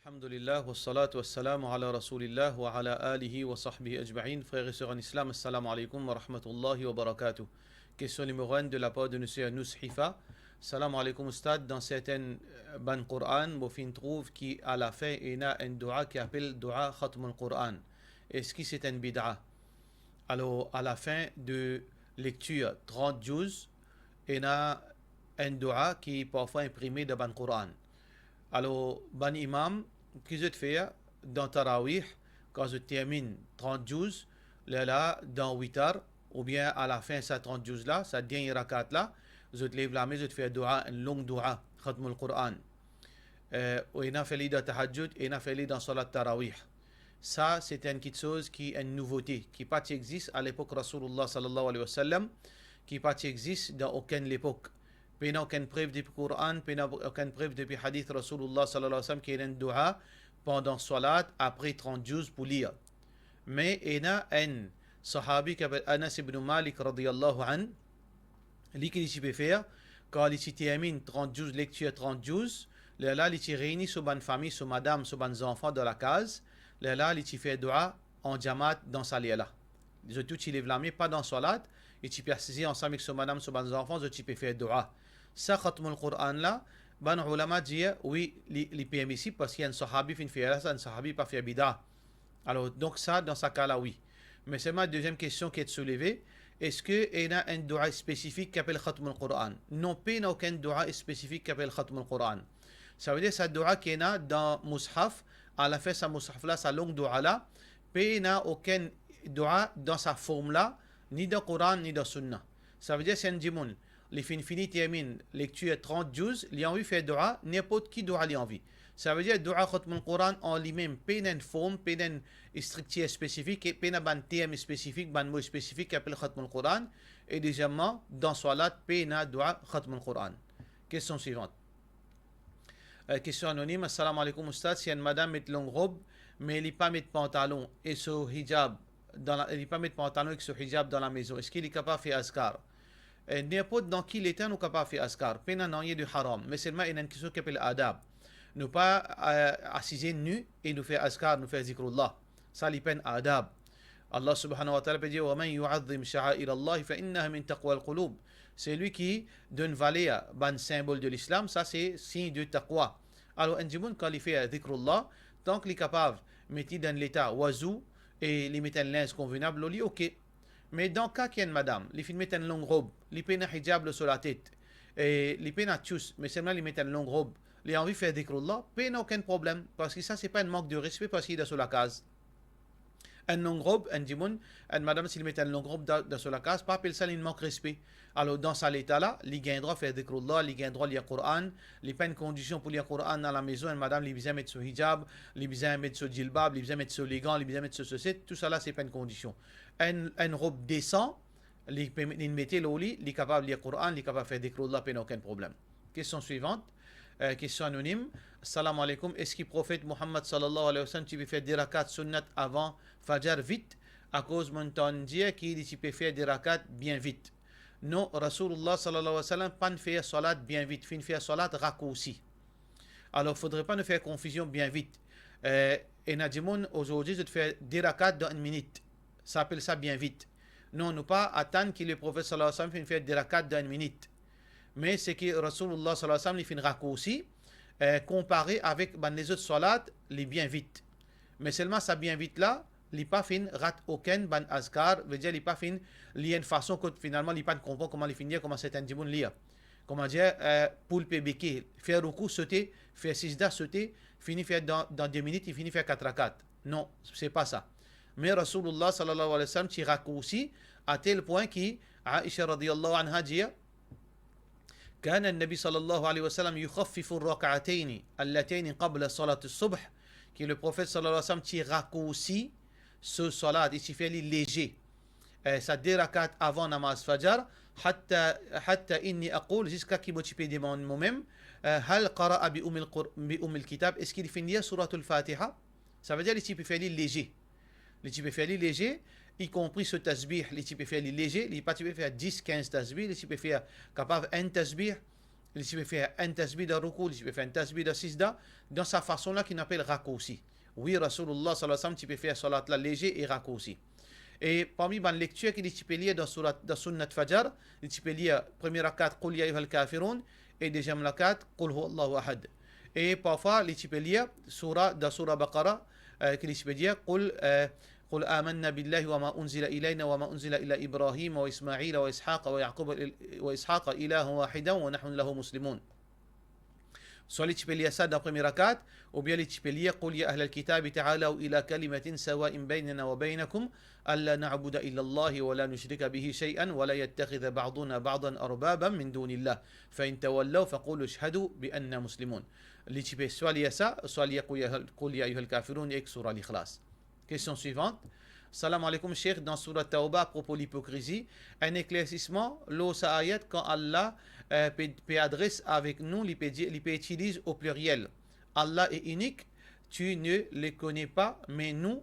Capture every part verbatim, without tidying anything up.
Alhamdulillah, wassalatu wassalamu ala Rasoulillah wa ala alihi wa sahbihi ajmain. Frères et sœurs en islam, assalamu alaikum wa rahmatullahi wa barakatuh. Question numéro un de la part de monsieur Nous Hifa. Salam alaikum Oustad, dan serten, euh, bann Qur'an, mo finn trouv ki alafin ena enn doua ki apel doua Khatmul Qur'an. Eski se enn bid'a? Alor, alafin de lektir trant zouz, ena enn doua ki parfwa inprime dan bann Qur'an. Alor, bann imam, ki zot fer dan tarawih, kan zot terminn trant zouz, lerla dan witar, oubien alafin sa trant zouz la, sa dernie rakat la, zot lev lame, zot fer doua, enn long doua, Khatmul Qur'an. Eh, ena fer li dan tahajjud, ena fer li dan salat tarawih. Sa, se enn kiksoz ki enn nouvote, ki pa ti exist a lepok Rasoulillah sallallahu alayhi wa sallam, ki pa ti exist dan okenn lepok. Pena okenn prev depi Qur'an, pena okenn prev depi hadith Rasoulillah sallallahu alayhi wa sallam ki ena enn doua pandan salat apre trant zouz pou lir. Me ena enn sahabi ki apel Anas ibn Malik radiyallahu anh, li ki li ti pe fer, kan li ti terminn trant zouz, lektir trant zouz, lerla li ti reyni so bann fami, so madam, so bann zanfan dan lakaz, lerla li ti fer doua an jamaat dan sa ler la. Zot tou ti lev lame, pa dan salat, li ti pe asize ansam ek so madam, so bann zanfan, zot ti pe fer doua. Sa Khatmul Qur'an la, bann oulama dir, wi, li, li permisib parski enn sahabi finn fer la, sa enn sahabi pa fer bid'a. Alor, donk sa, dan sa ka la, wi. Me selman, deziem kestion ki et souleve, eski ena enn doua spesifik ki apel Khatmul Qur'an? Non, pena okenn doua spesifik ki apel Khatmul Qur'an. Savedir sa doua ki ena dan mushaf, alafin sa mushaf la, sa long doua la, pena okenn doua dan sa form la, ni dan Qur'an, ni dan Sunna. Savedir si enn dimoun, li finn fini terminn lektir trant zouz, li anvi fer doua, ninport ki doua li anvi. Savedir doua Khatmul Qur'an an limem, pena enn form, pena enn striktir spesifik, e pena bann term spesifik, bann mo spesifik ki apel Khatmul Qur'an. E dezieman, dan salat, pena doua Khatmul Qur'an. Kestion swivant. Eh, kestion anonim. Assalamu alaikum Oustad, si enn madam met long rob, me li pa met pantalon e so hijab dan la, li pa met pantalon ek so hijab dan lamezon, eski li kapav fer azkar? Eh, ninport dan ki leta nou kapav fer azkar, pena nanye de haram, me selman ena enn kiksoz ki apel adab. Nou pa, eh, asize ni e nou fer azkar, nou fer zikrullah. Sa li pa enn adab. Allah subhanahu wa ta'ala pe dir, "Wa man yu'azzim sha'air Allah fa innaha min taqwal qulub." Selwi ki donn valer bann sinbol de Lislam, sa se sign de taqwa. Alor, enn dimoun, kan li fer zikrullah, tank li kapav met li dan leta wazou e li met enn linz konvenab lor li, oke. Me dan ka ki enn madam, li finn met enn long rob, li pena hijab lor so latet, e li pena tous, me selman li met enn long rob, li anvi fer zikrullah, pena okenn problem, parski sa se pa enn mank de respe parski li dan so lakaz. Enn long rob, enn dimoun, enn madam, si li met enn long rob dan, dan so lakaz, pa apel sa li mank respe. Alor, dan sa leta la, li gagn drwa fer zikrullah, li gagn drwa lir Qur'an, li pa enn kondision pou lir Qur'an dan lamezon, enn madam, li bizin met so hijab, li bizin met so jilbab, li bizin met so legan, li bizin met so soset, tousala se pa enn kondision. Enn, enn rob desan, li pe, li mete lor li, li kapav lir Qur'an, li kapav fer zikrullah, pena okenn problem. Kestion swivant, eh, kestion anonim. Salam alaikum, eski Profet Muhammad sallallahu alayhi wa sallam ti pe fer de rakat sunnat avan Fajar vit? Akoz monn tann dir ki li ti pe fer de rakat bien vit. Non, Rasoulillah sallallahu alayhi wa sallam pann fer salat bien vit, finn fer salat rakoursi. Alor, fodre pa nou fer konfizion bien vit. Eh, ena dimoun azordi, zot fer de rakat dan enn minit. Sa apel sa bien vit. Non, nou pa atann ki Leprofet sallallahu alayhi wa sallam finn fer de rakat dan enn minit. Me seki Rasoulillah sallallahu alayhi wa sallam, li finn rakoursi, eh, konpare avek bann lezot salat, li bien vit. Me selman sa bien vit la, li pa finn rat okenn bann azkar, vedir li pa finn lir enn fason kot finalman li pa konpran kouma li finn lir, kouma sertin dimoun lir. Kouma dir, eh, poul pe beke, fer roukou sote, fer sijda sote, fini fer dan, dan de minit, li fini fer kat rakat. Non, se pa sa. Me Rasoulillah sallallahu alayhi wa sallam ti rakoursi a tel pwin ki Aisha radiyallahu anha dir, كان النبي صلى الله عليه وسلم يخفف الركعتين اللتين قبل صلاة الصبح, ki Leprofet sallallahu alayhi wa sallam ti rakoursi so salat, li ti fer li leze. Eh, sa de rakat avan namaz Fajar, حتى، حتى إني أقول, ziska ki mo ti pe demann momem, eh, هل قرأ بأم القر-، بأم الكتاب, eski li finn lir Souratul Fatiha? Savedir li ti pe fer li leze. Li ti pe fer li leze, y compris so tasbih, li ti pe fer li leze, li pa ti pe fer dis, kinz tasbih, li ti pe fer kapav enn tasbih, Li ti pe fer enn tasbih dan roukou, li ti pe fer enn tasbih dan sijda, dan sa fason la ki nou apel rakoursi. Wi, Rasoulullah sallallahu alayhi wa sallam ti pe fer salat la leze e rakoursi. E parmi bann lektir ki li ti pe lir dan sourat, dan Sunnat Fajr, li ti pe lir premie rakat Qul ya ayyuhal kafirun e deziem rakat Qul huwallahu ahad. E parfwa li ti pe lir soura, dan soura Baqara, eh, ki li ti pe dir, Qul, eh, Qul amanna billahi wa ma unzila ilayna wa ma unzila ila Ibrahim wa Ismaila wa Ishaqa wa Yaquba il-, wa Ishaqa ilahan wahidan wa nahnu lahu muslimun. Swa li ti pe lir sa dan premie rakat, oubien li ti pe lir, Qul ya ahlal kitabi ta'alaw ila kalimatin sawain baynana wa baynakum alla na'buda illa Allaha wa la nushrika bihi shay'an wa la yattakhidha ba'duna ba'dan arbaban min dunillah. Fa in tawallaw faqulu ashhadu bi anna muslimun. Li ti pe swa lir sa, swa lir Qul ya, Qul ya ayyuhal kafirun ek soura Al-Ikhlas. Kestion swivant. Salam aleykoum, Sheikh, dan sourat Tawba, apropo lipokrizi, enn eklersisman lor sa ayat, kan Allah, eh, pe, pe adres avek nou, li pe dir, li pe itiliz o pliriel, Allah est unique, tu ne le connais pas, mais nous,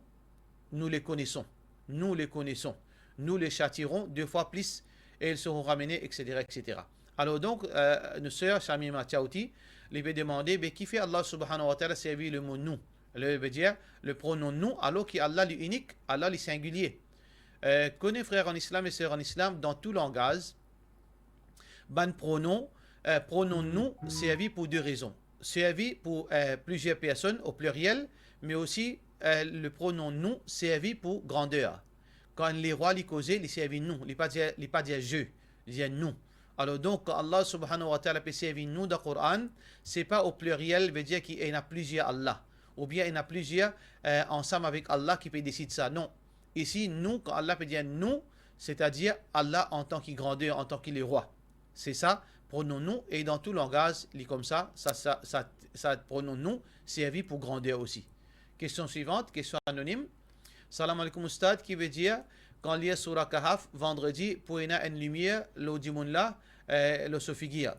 nous le connaissons. Nous le connaissons. Nous le châtierons deux fois plus et ils seront ramenés, et cetera, et cetera. Alor donk, eh, nou ser Shamima Chaouti, li pe demande, be kifer Allah subhanahu wa ta'ala servi le mo nou? Le, vedir, le pronom nou, alor ki Allah li inik, Allah li singilie. Eh, kone frer an Islam e ser an Islam, dan tou langaz, bann pronom, eh, pronom nou servi pou de rezon. Servi pou, eh, plizier personn o pliriel, me osi, eh, le pronom nou servi pou grander. Kan lerwa li koze, li servi nou, li pa dir, li pa dir je, li dir nou. Alor donk, kan Allah subhanahu wa ta'ala pe servi nou dan Koran, se pa o pliriel, vedir ki ena plizier Allah, oubien ena plizier, eh, ansam avek Allah ki pe desid sa. Non. Isi, nou, kan Allah pe dir nou, setadir Allah antan ki grander, antan ki lerwa. Se sa, pronom nou, e dan tou langaz, li koumsa, sa, sa, sa, sa pronom nou servi pou grander osi. Kestion swivant, kestion anonim. Salam aleykoum Oustad, ki vedir, kan lir soura Kahf vandredi, pou ena enn limier lor dimoun la, eh, lor so figir?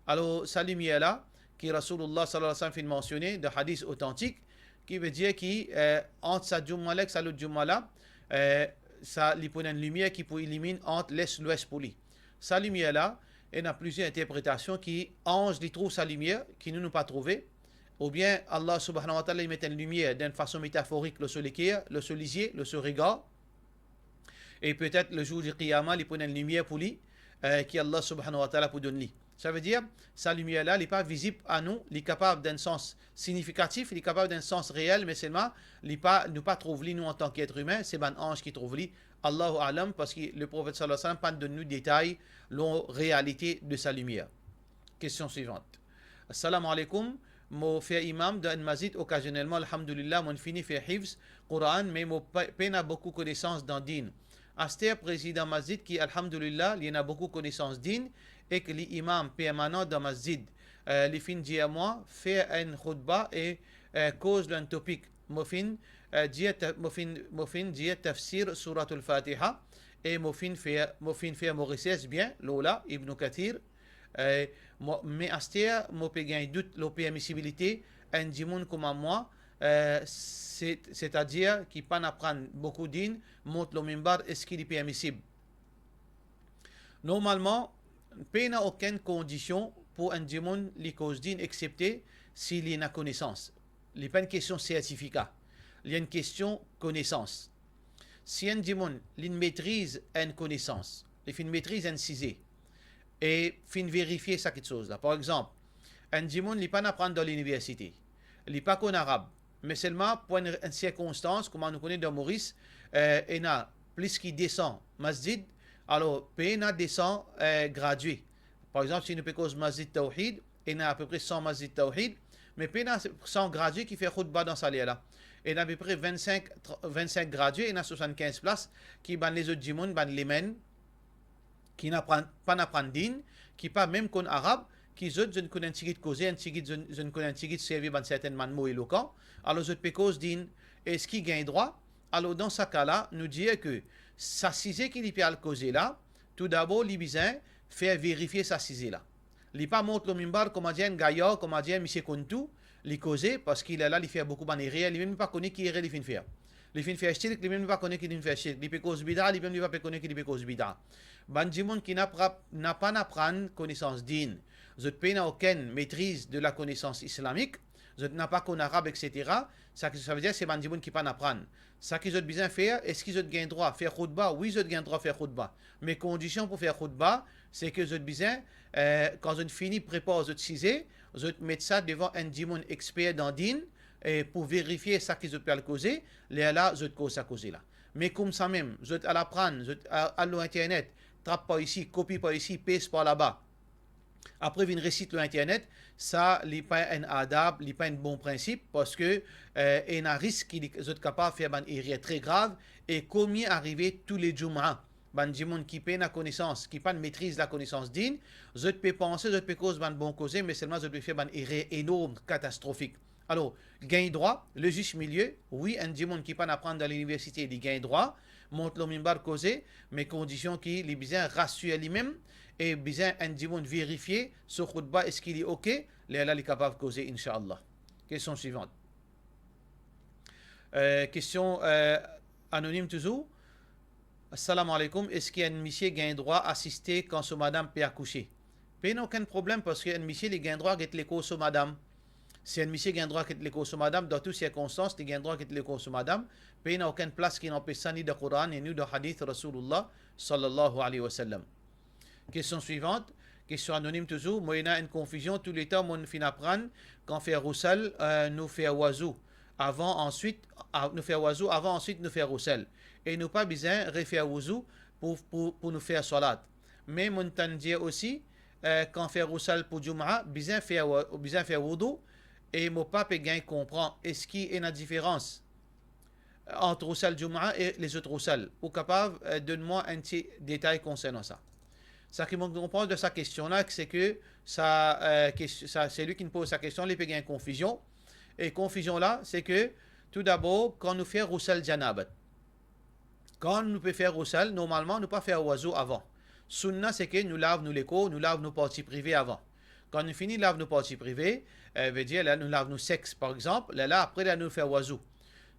Alor, sa limier la, ki Rasoulullah sallallahu alayhi wa sallam finn mansione dan hadis otantik, ki vedir ki, eh, ant sa djouma la ek sa lot djouma la, eh, sa, li pou ena enn limier ki pou iliminn ant les, lwes pou li. Sa limier la, ena plizier interpretasion ki anz li trouv sa limier ki nou, nou pa trouve, oubien Allah subhanahu wa ta'ala li met enn limier dan enn fason metaforik lor so leker, lor so lizie, lor so regar, e petet le zour di Qiyama, li pou ena enn limier pou li, eh, ki Allah subhanahu wa ta'ala pou donn li. Sa vedir, sa limier la, li pa vizib a nou, li kapav dan enn sans signifikatif, li kapav dan enn sans reel, me selman, li pa, nou pa trouv li, nou, antan ki et imin, se bann anz ki trouv li. Allahu a'lam, parski le Profet sallallahu alayhi wa sallam pa donn nou detay lor realite de sa limier. Kestion swivant. Salam aleykoum, mo fer imam dan enn masjid okazionelman, alhamdulillah, mo'nn fini fer hifz Koran, me mo pe-, pena boukou konesans dan din. Aster prezidan masjid ki, alhamdulillah, li ena boukou konesans din ek li imam permanan dan masjid, eh, li finn dir mwa fer enn khoutba e, eh, koz lor enn topik. Mo finn, eh, dir ta-, mo finn, mo finn dir tafsir Souratul Fatiha e mo finn fer, mo finn fer mo resers bien lor la, Ibn Kathir, eh, mo, me aster mo pe gagn dout lor permisibilite enn dimoun kouma mwa, eh, se, setadir ki pa'nn aprann boukou din, mont lor minbar, eski li permisib? Normalman, pena okenn kondision pou enn dimoun li koz din, exepte si li ena konesans. Li pa enn kestion sertifika, li enn kestion konesans. Si enn dimoun, li metriz enn konesans, li finn metriz enn size, e finn verifie sa kiksoz la. Par exanp, enn dimoun, li pa'nn aprann dan liniversite, li pa konn arab, me selman pou enn, enn sirkonstans, kouma nou kone dan Moris, eh, ena plis ki de san masjid, alor pena de san, eh, gradie. Par exanp, si nou pe koz masjid Tawhid, ena apepre san masjid Tawhid, me pena san gradie ki fer khoutba dan sa ler la. Ena apepre vinn-sink, tr-, vinn-sink gradie, ena swasannkinz plas ki bann lezot dimoun, bann laymen, ki napa, pa'nn aprann din, ki pa mem konn arab, ki zot, zot konn enn tigit koze, enn tigit, zot, zot konn enn tigit servi bann sertenn bann mo elokan, alor zot pe koz din, eski gagn drwa? Alor dan sa ka la, nou dir ke sa size ki li pe al koze la, toudabor li bizin fer verifie sa size la. Li pa mont lor minbar, kouma dir enn gayar, kouma dir enn misie konn tou, li koze, parski lerla li fer boukou bann erer, li mem li pa kone ki erer li finn fer. Li finn fer shirk, li mem li pa kone ki li finn fer shirk. Li pe koz bida, li mem li pa pe kone ki li pe koz bida. Bann dimoun ki napa, napa aprann konesans din, zot pena okenn metriz de lakonesans islamik, zot napa konn arab, et cetera. Sa ki, sa vedir se bann dimoun ki pa'nn aprann. Sa ki zot bizin fer, eski zot gagn drwa fer khoutba? Wi, zot gagn drwa fer khoutba. Me kondision pou fer khoutba, se ki zot bizin, eh, kan zot fini prepar zot size, zot met sa devan enn dimoun exper dan din, e pou verifie sa ki zot pe al koze, lerla zot koz sa koze la. Me koumsamem, zot al aprann, zot al, al lor internet, trap par isi, kopi par isi, pes par laba, apre vinn resit lor internet, sa li pa enn adab, li pa enn bon prinsip, parski, eh, ena risk ki li, zot kapav fer bann erer tre grav, e komie arive tou le djouma, bann dimoun ki pena konesans, ki pa'nn metriz lakonesans din, zot pe panse zot pe koz bann bon koze, me selman zot pe fer bann erer enorm, katastrofik. Alor, gagn drwa, le zis milie, wi, enn dimoun ki pa'nn aprann dan liniversite, li gagn drwa mont lor minbar koze, me kondision ki li bizin rasir limem, e bizin enn dimoun verifie so khoutba eski li oke, lerla li kapav koze, inshallah. Kestion swivan. Eh, kestion, eh, anonim touzour. Assalamu alaikum, eski enn misie gagn drwa asiste kan so madam pe akouse? Pena okenn problem, parski enn misie li gagn drwa get lekor so madam. Si enn misie gagn drwa get lekor so madam, dan tou sirkonstans, li gagn drwa get lekor so madam. Pena okenn plas ki anpes sa, ni dan Koran, ni dan hadith Rasoulillah, sallallahu alayhi wa sallam. Kestion swivan, kestion anonim touzour. Mo ena enn konfizion, touletan mo finn aprann, kan fer rousal, eh, nou fer wazou. Avan, answit, a-, nou fer wazou, avan, answit, nou fer rousal. E nou pa bizin refer wouzou pou, pou, pou nou fer swalat. Me mo tann dir osi, eh, kan fer rousal pou djouma, bizin fer wa-, bizin fer woudou, e mo pa pe gagn konpran, eski ena diferans ant rousal djouma e lezot rousal? Ou kapav, eh, donn mwa enn ti detay konsernan sa? Sa ki mo konpran de sa kestion la, se ki sa, eh, kes-, sa, selwi ki poz sa kestion, li pe gagn konfizion. E konfizion la, se ki, toudabor, kan nou fer rousal janabat, kan nou pe fer rousal, normalman, nou pa fer wazou avan. Sounna, se ki nou lav nou lekor, nou lav nou parti prive avan. Kan nou fini lav nou parti prive, eh, vedir, la, nou lav nou sex, par exanp, la, la, apre, la, nou fer wazou.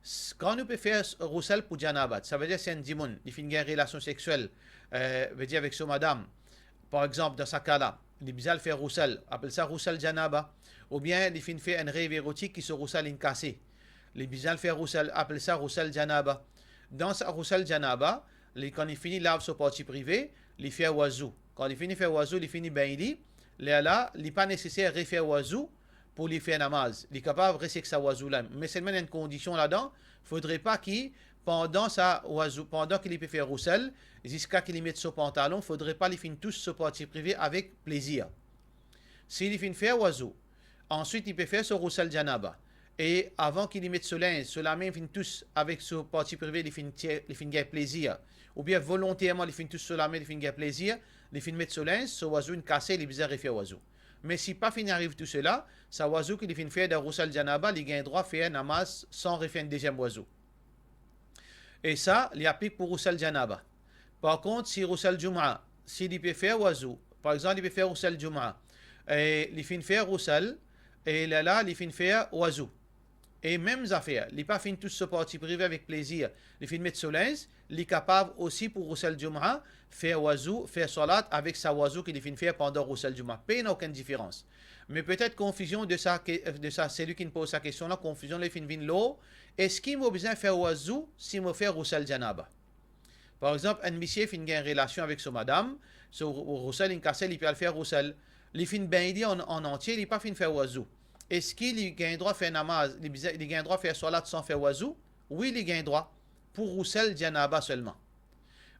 S-, kan nou pe fer s-, rousal pou janabat, sa vedir si enn dimoun, li finn gagn relasion sexiel, eh, vedir avek so madam, par exanp, dan sa ka la, li bizin al fer rousal, apel sa rousal janaba, oubien li finn fer enn rev erotik ki so rousal inn kase, li bizin al fer rousal, apel sa rousal janaba. Dan sa rousal janaba, li, kan li fini lav so parti prive, li fer wazou. Kan li fini fer wazou, li fini begn li, lerla, li pa neseser refer wazou pou li fer namaz. Li kapav res ek sa wazou la. Me selman enn kondision ladan, fodre pa ki pandan sa wazou, pandan ki li pe fer rousal, ziska ki li met so pantalon, fodre pa li finn tous so parti prive avek plezir. Si li finn fer wazou, answit li pe fer so rousal janaba, e avan ki li met so linz, so lame finn tous avek so parti prive, li finn tir, li finn gagn plezir, oubien volonterman li finn tous so lame, li finn gagn plezir, li finn met so linz, so wazou inn kase, li bizin refer wazou. Me si pa finn ariv tou sela, sa wazou ki li finn fer dan rousal janaba, li gagn drwa fer namaz san refer enn deziem wazou. E sa, li aplik pou rousal janaba. Par kont, si rousal djouma, si li pe fer wazou, par exanp, li pe fer rousal djouma, e li finn fer rousal, e lerla, li finn fer wazou. E mem zafer, li pa finn tous so parti prive avek plezir, li finn met so linz, li kapav osi pou rousal djouma, fer wazou, fer swalat avek sa wazou ki li finn fer pandan rousal djouma. Pena okenn diferans. Me petet konfizion de sa ke, de sa, selwi ki poz sa kestion la, konfizion li finn vinn lor, eski mo bizin fer wazou si mo fer rousal janaba? Par exanp, enn misie finn gagn relasion avek so madam, so rou-, rousal inn kase, li pe al fer rousal, li finn begn li an, an antie, li pa finn fer wazou. Eski li gagn drwa fer namaz, li bizin, li gagn drwa fer swalat san fer wazou? Wi, li gagn drwa, pou rousal janaba selman.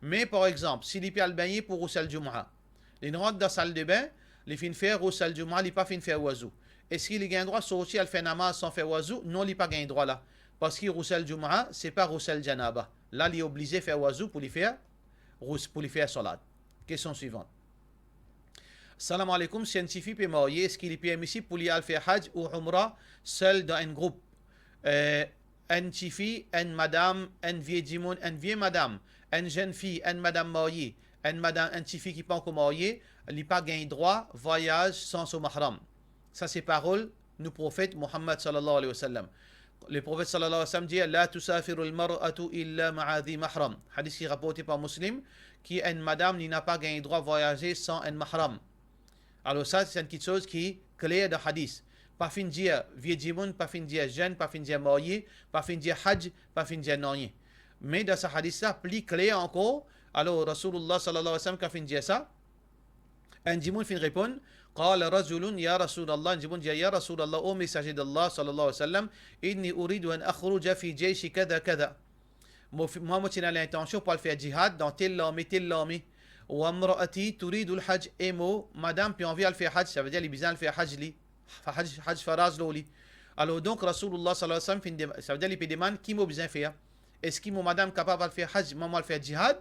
Me par exanp, si li pe al begne pou rousal djouma, li rant dan saldebin, li finn fer rousal djouma, li pa finn fer wazou. Eski li gagn drwa sorti al fer namaz san fer wazou? Non, li pa gagn drwa la. Parski rousal djouma, se pa rousal janaba. La, li oblize fer wazou pou li fer rous-, pou li fer swalat. Kestion swivan. Salam alaikum, si enn tifi pe marye, eski li permisib pou li al fer haj ou umra sel dan enn group? Eh, enn tifi, enn madam, enn vie dimoun, enn vie madam, enn zenn fi, enn madam marye, enn madam, enn tifi ki pankor marye, li pa gagn drwa vwayaz san so mahram. Sa se parol nou Profet Muhammad sallallahu alayhi wa sallam. Le Profet sallallahu alayhi wa sallam dir, "La tusafiru al-mar'atu illa ma'a dhi mahram." Hadis ki raporte par Muslim, ki enn madam li napa gagn drwa vwayaze san enn mahram. Alor sa, se enn kiksoz ki kler dan hadis. Pa finn dir vie dimoun, pa finn dir zenn, pa finn dir marye, pa finn dir haj, pa finn dir nanye. Me dan sa hadis la, pli kler ankor, alor Rasoulullah sallallahu alayhi wa sallam kan finn dir sa, enn dimoun finn reponn, qala rajulun, ya Rasoulullah, enn dimoun dir, ya Rasoulullah, o Mesaze d'Allah sallallahu alayhi wa sallam, inni uridu an akhruja fi jayshi kadha kadha. Mo fi-, mwa, mo ti ena lintansion pou al fer jihad dan tel larme, tel larme. Wa imraati turidul haj, e mo madam pe anvi al fer haj, savedir li bizin al fer haj li, haj, haj faraz lor li. Alor donk, Rasoulullah sallallahu alayhi wa sallam finn dem-, savedir li pe demann, ki mo bizin fer? Eski mo madam kapav al fer haj, mwa mo al fer jihad?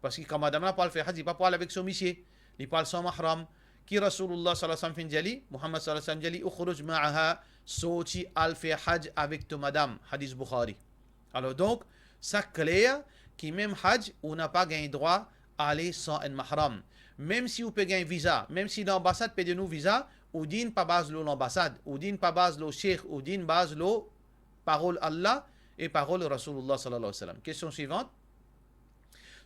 Parski kan madam la pou al fer haj, li pa pou al avek so misie, li pou al san mahram. Ki Rasoulullah sallallahu alayhi wa sallam finn dir li? Muhammad sallallahu alayhi wa sallam dir li, ukhruj ma'aha, sorti al fer haj avek to madam. Hadis Bukhari. Alor donk, sa kler ki mem haj, ou napa gagn drwa ale san enn mahram. Mem si ou pe gagn viza, mem si lanbasad pe donn ou viza, ou din pa baz lor lanbasad, ou din pa baz lor sheikh, ou din baz lor parol Allah e parol Rasoulullah sallallahu alayhi wa sallam. Kestion swivant.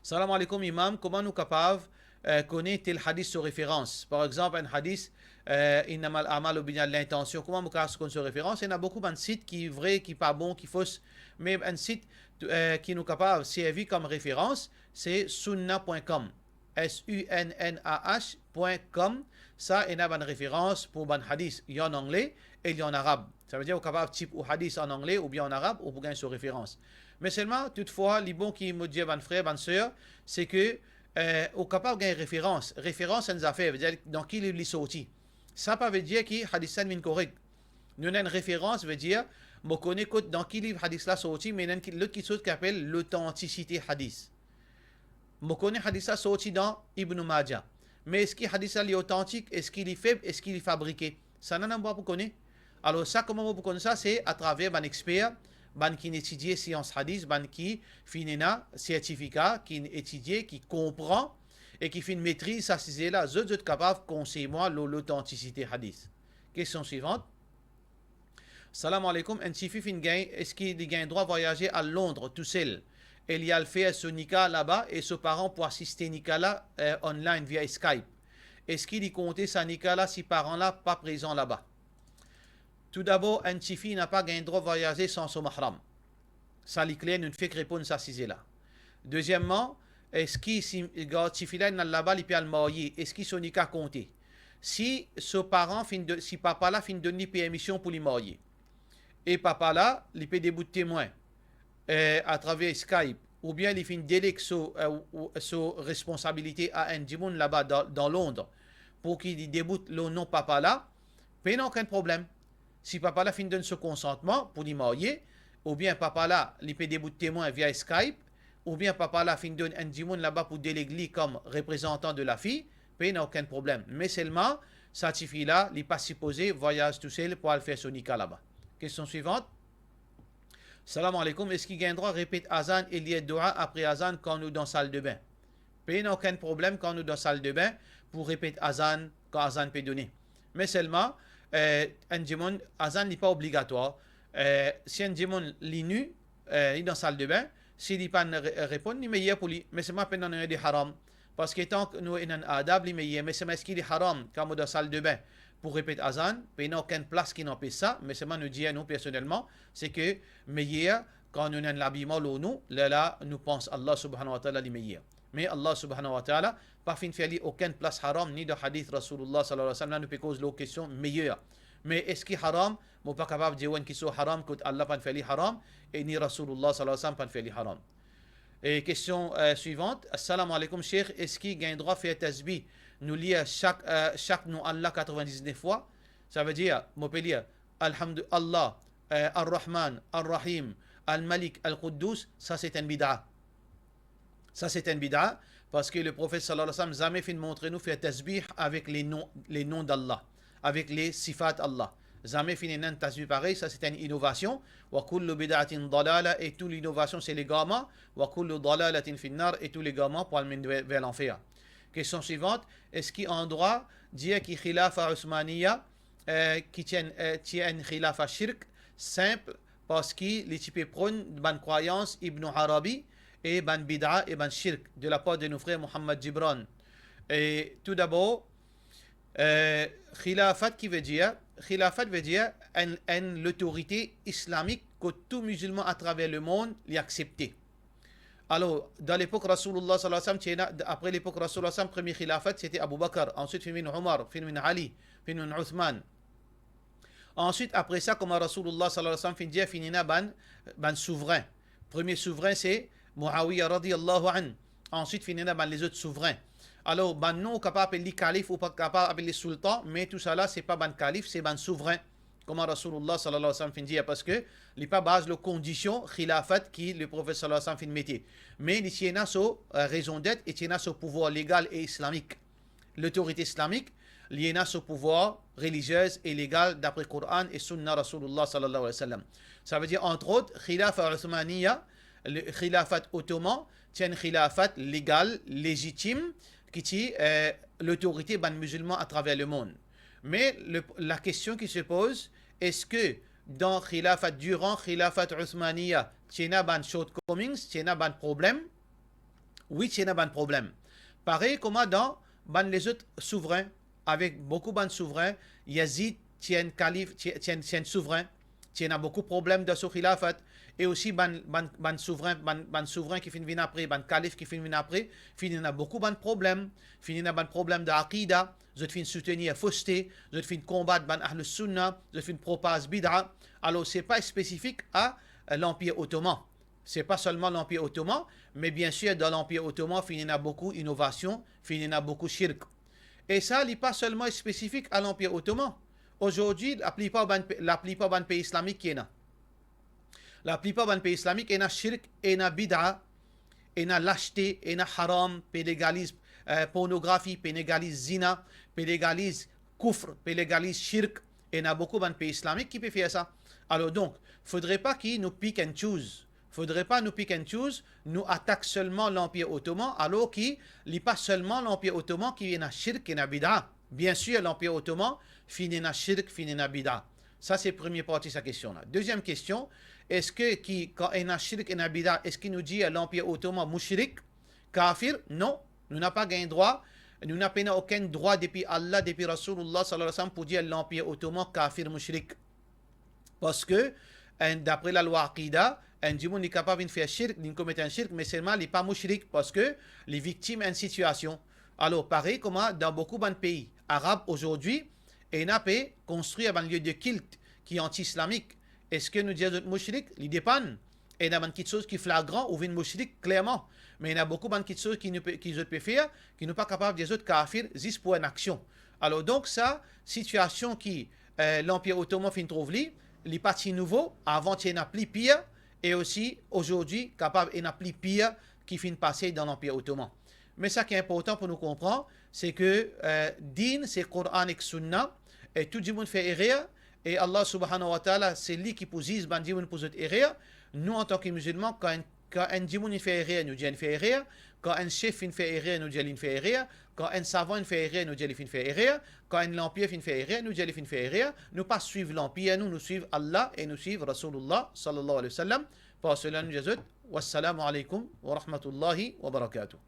Salam aleykoum, Imam, kouma nou kapav, eh, kone tel hadis so referans? Par exanp, enn hadis, eh, innamal a'malu binniyat, lintansion, kouma mo kapav konn so referans? Ena boukou bann sit ki vre, ki pa bon, ki fos, me enn sit, eh, ki nou kapav servi kom referans, se sunna point com. S U N N A H point com, sa ena bann referans pou bann hadis, li an angle e li an arab. Savedir ou kapav tip ou hadis an angle oubien an arab, ou pou gagn so referans. Me selman, toutfwa, li bon ki mo dir bann frer, bann ser, se ke, eh, ou kapav gagn referans. Referans enn zafer, vedir dan ki liv li sorti. Sa pa vedir ki hadis la vinn korek. Nou ena enn referans, vedir mo kone kot, dan ki liv hadis la sorti, me ena enn ki, lot kiksoz ki apel lotantisite hadis. Mo kone hadis la sorti dan Ibn Majah. Me eski hadis la li otantik, eski li feb, eski li fabrike? Sa nanye mo pa pou kone. Alor sa, kouma mo pou konn sa? Se atraver bann exper, bann ki finn etidie sians hadis, bann ki finn ena sertifika, ki finn etidie, ki konpran e ki finn metriz sa size la. Zot, zot kapav konsey mwa lor lotantisite hadis. Kestion swivant. Salam aleykoum, enn tifi finn gagn, eski li gagn drwa vwayaze al Londres tousel e li al fer so nika laba e so paran pou asiste nika la, eh, online via Skype? Eski li konte sa nika la si paran la pa prezan laba? Toudabor, enn tifi napa gagn drwa vwayaze san so mahram. Sa li kler, nou fek reponn sa size la. Dezieman, eski si gar tifi la inn al laba, li pe al marye, eski so nika konte? Si so paran finn do-, si papa la finn donn li permision pou li marye, e papa la, li pe debout temwin, eh, atraver Skype, oubien li finn deleg so, eh, ou, so responsabilite a enn dimoun laba dan, dan Londres, pou ki li debout lor non papa la, pena okenn problem. Si papa la finn donn so konsantman pou li marye, oubien papa la, li pe debout temwin via Skype, oubien papa la finn donn enn dimoun laba pou deleg li kom reprezantan de lafi, pena okenn problem. Me selman, sa tifi la, li pa sipoze vwayaz tousel pou al fer so nika laba. Kestion swivant. Salam aleykoum, eski gagn drwa repet azan e lir doua apre azan kan nou dan saldebin? Pena okenn problem kan nou dan saldebin pou repet azan kan azan pe done. Me selman, eh, enn dimoun, azan li pa obligatwar. Eh, si enn dimoun li nu, eh, li dan saldebin, si li pa'nn re-, reponn, li meyer pou li. Me selman pena nanye de haram. Parski tank nou ena enn adab, li meyer. Me selman eski li haram kan mo dan saldebin pou repet azan? Pena okenn plas ki anpes sa, me selman nou dir nou personelman, se ke meyer kan nou ena enn labiman lor nou, lerla nou pans Allah subhanahu wa ta'ala li meyer. Me Allah subhanahu wa ta'ala pa finn fer li okenn plas haram, ni dan hadis Rasoulullah sallallahu alayhi wa sallam, la nou pe koz lor kestion meyer. Me eski haram? Mo pa kapav dir ou enn kiksoz haram kot Allah pa'nn fer li haram, e ni Rasoulullah sallallahu alayhi wa sallam pa'nn fer li haram. E kestion, eh, swivant. Assalamu aleykoum, Sheikh, eski gagn drwa fer tasbih, nou lir sak, eh, sak non Allah katrevin-diz-nef fwa? Savedir, mo pe lir, Alhamdu-, Allah, eh, Ar-Rahman, Ar-Rahim, Al-Malik, Al-Quddus, sa se enn bid'a. Sa se enn bid'a, parski Leprofet sallallahu alayhi wa sallam zame finn montre nou fer tasbih avek le non, le non d'Allah, avek le sifat Allah. Zame finn ena enn tasbih parey, sa se enn inovasion. Wa kullu bid'atin dalala, e tou linovasion se legarman. Wa kullu dalalatin finnar, e tou legarman pou al mennen ver, ver lanfer. Kestion swivant, eski andrwa dir ki khilafa Usmaniya, eh, ki ti enn, eh, ti enn khilafa shirk? Sinp, parski li ti pe pronn bann krwayans Ibn Arabi e bann bid'a e bann shirk de lapar de nou frer Mohammad Gibran. E toudabor, Euh, khilafat ki vedir, khilafat vedir enn, enn lotorite islamik kot tou mizilman atraver lemond li aksepte. Alor, dan lepok Rasoulillah sallallahu alayhi wa sallam, ti ena, apre lepok Rasoulillah sallam, premie khilafat, sete Abou Bakr, answit finn vinn Omar, finn vinn Ali, finn vinn Ousman. Answit, apre sa, kouma Rasoulillah sallallahu alayhi wa sallam finn dir, finn ena bann, bann souvrin. Premie souvrin, se Muawiya radiyallahu anhu. Answit, finn ena bann lezot souvrin. Alor, bann non, ou kapav apel li kalif, ou pa kapav apel li soultan, me tousala, se pa bann kalif, se bann souvrin. Kouma Rasoulillah sallallahu alayhi wa sallam finn dir, parski li pa baz lor kondision khilafat ki Leprofet sallallahu alayhi wa sallam finn mete. Me li ti ena so, euh, rezon det e ti ena so pouvwar legal e islamik. Lotorite islamik, li ena so pouvwar relizie e legal dapre Koran e Sunna Rasoulillah sallallahu alayhi wa sallam. Savedir, antrot, khilafa Ousmaniya, le khilafat otoman, ti enn khilafat legal, lezitim, ki ti, euh, lotorite bann mizilman atraver lemond. Me le, lakestion ki se poz, eski dan khilafat, diran khilafat Ousmaniya, ti ena bann shortcomings, ti ena bann problem? Wi, ti ena bann problem. Parey kouma dan bann lezot souvrin, avek boukou bann souvrin, Yazid ti enn kalif, ti, ti enn, ti enn souvrin, ti ena boukou problem dan so khilafat, e osi bann, bann, bann souvrin, bann, bann souvrin ki finn vinn apre, bann kalif ki finn vinn apre, finn ena boukou bann problem, finn ena bann problem dan akida, zot finn soutenir foste, zot finn konbat bann Ahlus Sunna, zot finn propaz bida. Alor, se pa spesifik a, euh, Lanpir Otoman. Se pa selman Lanpir Otoman, me biensir, dan Lanpir Otoman, finn ena boukou inovasion, finn ena boukou shirk. E sa, li pa selman spesifik a Lanpir Otoman. Azordi, laplipar bann pe-, laplipar bann pei islamik ki ena. Laplipar bann pei islamik ena shirk, ena bida, ena laste, ena haram, pe legaliz, euh, pornografi, pe legaliz zina, pe legaliz koufr, pe legaliz shirk. Ena boukou bann pei islamik ki pe fer sa. Alor donk, fodre pa ki nou pick and choose. Fodre pa nou pick and choose, nou atak selman Lanpir Otoman, alor ki li pa selman Lanpir Otoman ki ena shirk, ena bida. Biensir, Lanpir Otoman finn ena shirk, finn ena bida. Sa se premie parti sa kestion la. Deziem kestion, eski ki, kan ena shirk, ena bida, eski nou dir Lanpir Otoman moushrik, kafir? Non, nou napa gagn drwa, nou napa pena okenn drwa depi Allah, depi Rasoulillah sallallahu alayhi wa sallam pou dir Lanpir Otoman kafir, moushrik. Parski, enn, dapre lalwa akida, enn dimoun li kapav vinn fer shirk, li komet enn shirk, me selman li pa moushrik, parski li viktim enn sitiasion. Alor, parey kouma dan boukou bann pei arab azordi, ena pe konstrir bann lie de kilt ki anti-islamik. Eski nou dir zot moushrik? Li depann. Ena bann kiksoz ki flagran, ou vinn moushrik klerman. Me ena boukou bann kiksoz ki nou pe, ki zot pe fer, ki nou pa kapav dir zot kafir zis pou enn aksion. Alor donk sa, sitiasion ki, eh, Lanpir Otoman finn trouv li, li pa ti nouvo, avan ti ena pli pir, e osi azordi kapav ena pli pir ki finn pase dan Lanpir Otoman. Me sa ki inportan pou nou konpran, se ke, eh, din se Koran ek Sunna, e tou dimoun fer erer, e Allah Subhanahu wa Ta'ala, se li ki pou ziz bann dimoun pou zot erer. Nou, antan ki mizilman, kan enn, kan enn dimoun inn fer erer, nou dir inn fer erer. Kan enn sef inn fer erer, nou dir li inn fer erer. Kan enn savan inn fer erer, nou dir li finn fer erer. Kan enn lanpir finn fer erer, nou dir li finn fer erer. Nou pa swiv lanpir, nou, nou swiv Allah e nou swiv Rasoulillah sallallahu alayhi wa sallam. Par sela nou dir zot, wassalamu alaykum wa rahmatullahi wa barakatuh.